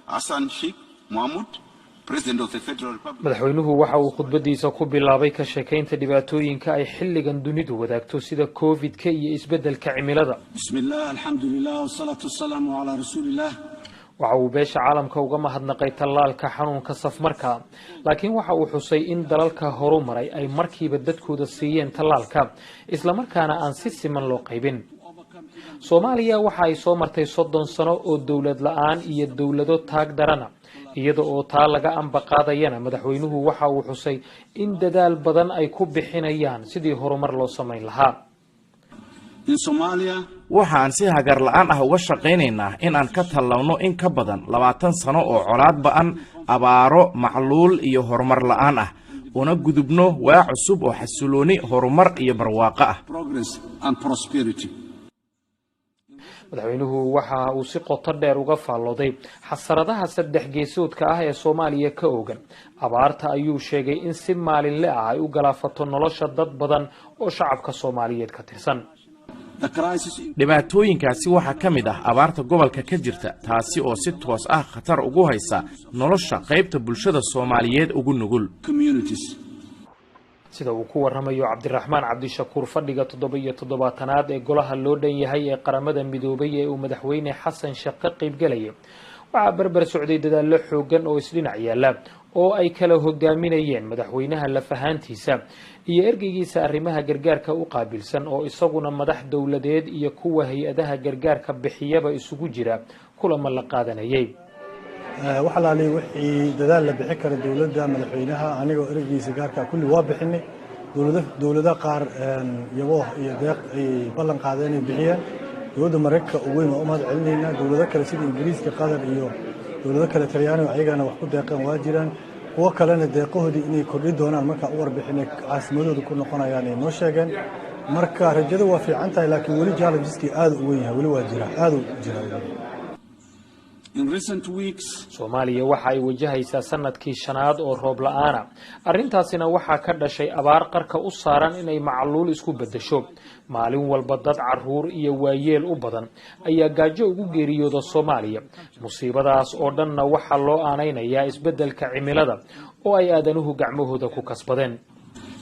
Hassan Sheikh Mohamud, President of the Federal Republic. Madaxweynuhu waxa uu khudbadiisa ku bilaabay ka sheekaynta dhibaatooyinka ay xilligan dunidu wadaagto, sida Covid-ka iyo isbeddelka cimilada. بسم الله، الحمد لله، والصلاة والسلام على رسول الله. Waxa uu beesha caalamka uga mahadnaqay tallaalka xanuunka safmarka, laakiin waxa uu xusay in dalalka horumaray ay markiiba dadkooda siiyeen tallaalka, islamarkaana aan si siman loo qaybin. Soomaaliya waxa ay soo martay 30 sano oo dowlad la-aan iyo dowlado taag darana. Iyada oo taa laga amba qaadayana, madaxweynuhu waxa uu xusay in dadaal badan ay ku bixinayaan sidii horumar loo samayn lahaa. In Somalia, Waxaan si hagar la'aan ah uga shaqaynaynaa in aan ka tallawno in ka badan 20 sano oo colaad ba'an, abaaro, macluul iyo horumar la'aan ah, una gudubno waa cusub oo xasilooni, horumar iyo barwaaqo ah. progress and prosperity. Madaxweynuhu waxa uu si qoto dheer uga faallooday xasaradaha saddex geesoodka ah ee Soomaaliya ka ogan. Abaarta ayuu sheegay in si maalinle ah ay u galaafato nolosha dad badan oo shacabka Soomaaliyeed ka tirsan. The crisis in Dhibaatooyinkaasi waxaa ka mid ah abaarta gobolka ka jirta, taasi oo si toos ah khatar ugu haysa nolosha qaybta bulshada Soomaaliyeed ugu nugul. communities. Sida uu ku waramayo Cabdiraxmaan Cabdishakuur, fadhiga 77aad ee golaha loo dhan yahay ee Qaramada Midoobay ee uu Madaxweyne Xasan Sheekh ka qaybgelayay waxaa berber socday dadaallo xoogan oo isdhinac yaalla oo ay kala hogaaminayeen madaxweynaha lafahaantiisa iyo ergeygiisa arrimaha gargaarka u qaabilsan, oo isaguna madax dowladeed iyo kuwa hay-adaha gargaarka bixiyaba isugu jira kulamo la qaadanayay. Wax alaali wixii dadaal la bixi kara, dowladda, madaxweynaha, anigoo ereygiisa gaarka, kulli waa bixinay. Dowlado qaar yabooh iyo deeq ay ballan qaadeen inay bixiyeen. Dowladda Maraykanka ugu weyn waa u mahad celinaynaa. Dowlado kale sida Ingiriiska, Qatar iyo dowlado kale, Talyaaniga, ayagana wax ku deeqeen waa jiraan. Kuwo kalena deeqahoodii inay kordhi doonaan markaa u warbixinay caasimadooda ku noqonayaan ay noo sheegeen. Marka rajada waa fiican tahay, laakiin weli challenges-kii aada u weyn yahay, weli waa jira, aada u jira. In recent weeks, Soomaaliya waxa ay wajahaysaa sanadkii shanaad oo roob la-aana. Arrintaasina waxaa ka dhashay abaar qarka u saaran inay macluul isku beddesho. Maalin walba dad caruur iyo waayeel u badan ayaa gaajo ugu geeriyooda Soomaaliya. Musiibadaas oo dhanna waxaa loo aanaynayaa isbeddelka cimilada oo ay aadanuhu gacmahooda ku kasbadeen.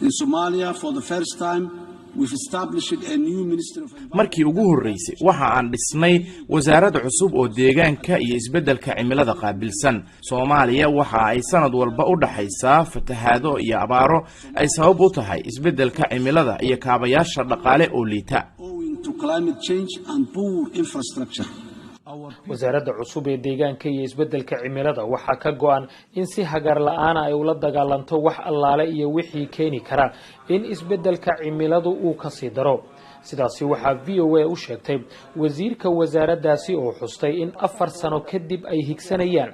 In Somalia, for the first time, we've established a new Ministry of Markii ugu horreysay waxa aan dhisnay wasaarad cusub oo deegaanka iyo isbeddelka cimilada qaabilsan. Soomaaliya waxa ay sanad walba u dhaxaysaa fatahaado iyo abaaro ay sabab u tahay isbeddelka cimilada iyo kaabayaasha dhaqaale oo liita. owing to climate change and poor infrastructure. Wasaaradda cusub ee deegaanka iyo isbeddelka cimilada waxaa ka go-an in si hagar la-aana ay ula dagaalanto wax allaale iyo wixii keeni kara in isbeddelka cimiladu uu kasii daro. Sidaasi waxaa VOA u sheegtay wasiirka wasaaraddaasi, oo xustay in 4 sano kadib ay higsanayaan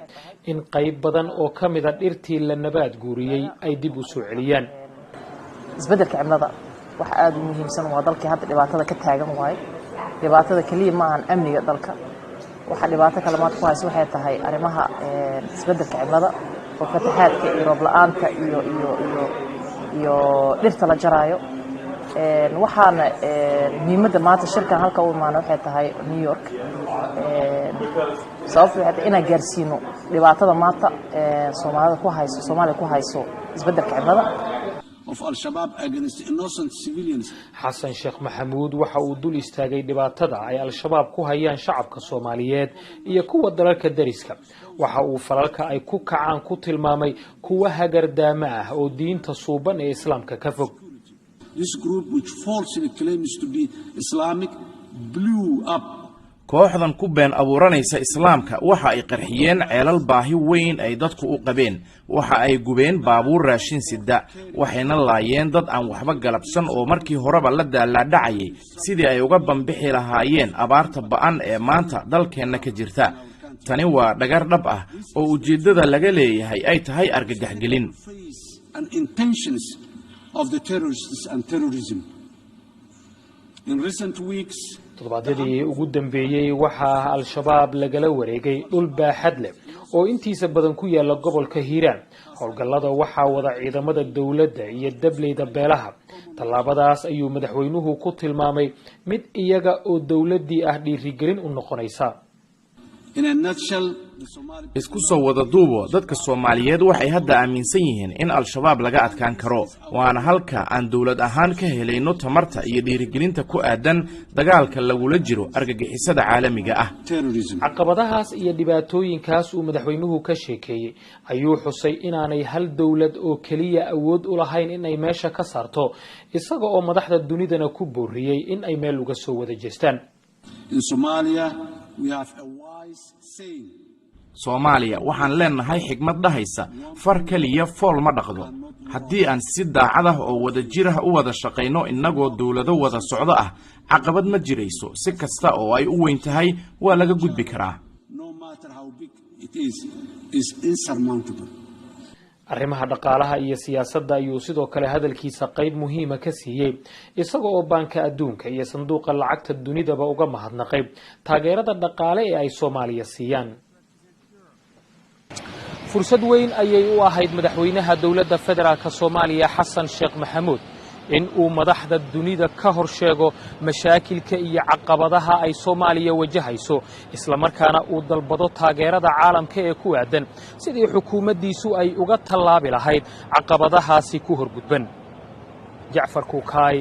in qayb badan oo ka mida dhirtii la nabaad guuriyey ay dib u soo celiyaan. Isbeddelka cimilada waxa aada u muhiimsan waa dalkii hadda dhibaatada ka taagan waaye. Dhibaatada keliya ma ahan amniga dalka, waxaa dhibaato kale maanta ku haysa waxay tahay arrimaha isbeddelka cimilada oo fatahaadka iyo roob la-aanta iyo dhirta la jaraayo. Waxaana muhiimadda maanta shirkan halka u imaana waxay tahay New York, sababta waxay tahay inaan gaarsiino dhibaatada maanta Soomaalida ku hayso, Soomaaliya ku hayso isbeddelka cimilada. of Al-Shabaab against innocent civilians. Xasan Sheekh Maxamuud waxa uu dul istaagay dhibaatada ay Al-Shabaab ku hayaan shacabka Soomaaliyeed iyo kuwa dalalka deriska. Waxa uu falalka ay ku kacaan ku tilmaamay kuwa hagardaamo ah oo diinta suuban ee Islaamka ka fog. This group, which falsely claims to be Islamic, blew up Kooxdan ku been abuuranaysa Islaamka waxa ay qarxiyeen ceelal baahi weyn ay dadku u qabeen, waxa ay gubeen baabuur raashin sida, waxayna laayeen dad aan waxba galabsan oo markii horeba la daalaadhacayay sidii ay uga bambixi lahaayeen abaarta ba'an ee maanta dalkeenna ka jirta. Tani waa dhagar dhab ah oo ujeeddada laga leeyahay ay tahay argagaxgelin. face and intentions of the terrorists and terrorism. In recent weeks, Toddobaadyadii ugu dambeeyey waxaa Al-Shabaab lagala wareegay dhul baaxad leh oo intiisa badan ku yaala gobolka Hiiraan. Howlgallada waxaa wada ciidamada dowladda iyo dableyda beelaha. Tallaabadaas ayuu madaxweynuhu ku tilmaamay mid iyaga oo dowladdii ah dhiirigelin u noqonaysa. in a nutshell, Isku soo wada duubo, dadka Soomaaliyeed waxay hadda aaminsan yihiin in Al-Shabaab laga adkaan karo, waana halka aan dowlad ahaan ka helayno tamarta iyo dhiirigelinta ku aadan dagaalka lagula jiro argagixisada caalamiga ah. Caqabadahaas iyo dhibaatooyinkaas uu madaxweynuhu ka sheekeeyey ayuu xusay inaanay hal dowlad oo keliya awood u lahayn in ay meesha ka saarto, isaga oo madaxda dunidana ku booriyey in ay meel uga soo wada jeestaan. Soomaaliya waxaan leenahay xigmad dhahaysa: "Far keliya fool ma dhaqdo." Haddii aan si daacad ah oo wada jir ah u wada shaqayno, innagoo dowlado wada socdo ah, caqabad ma jirayso. Si kasta oo ay u weyn tahay, waa laga gudbi karaa. Arrimaha dhaqaalaha iyo siyaasadda ayuu sidoo kale hadalkiisa qayb muhiima ka siiyey, isaga oo Baanka Adduunka iyo Sanduuqa Lacagta Dunidaba uga mahadnaqay taageerada dhaqaale ee ay Soomaaliya siiyaan. Fursad weyn ayay u ahayd madaxweynaha Dowladda Federaalk Soomaaliya, Xasan Sheekh Maxamuud, in uu madaxda dunida ka hor sheego mashaakilka iyo caqabadaha ay Soomaaliya wajahayso, islamarkaana uu dalbado taageerada caalamka ee ku aadan sidii xukuumaddiisu ay uga tallaabi lahayd caqabadahaasi ku horgudban. Jacfar Kuukaay,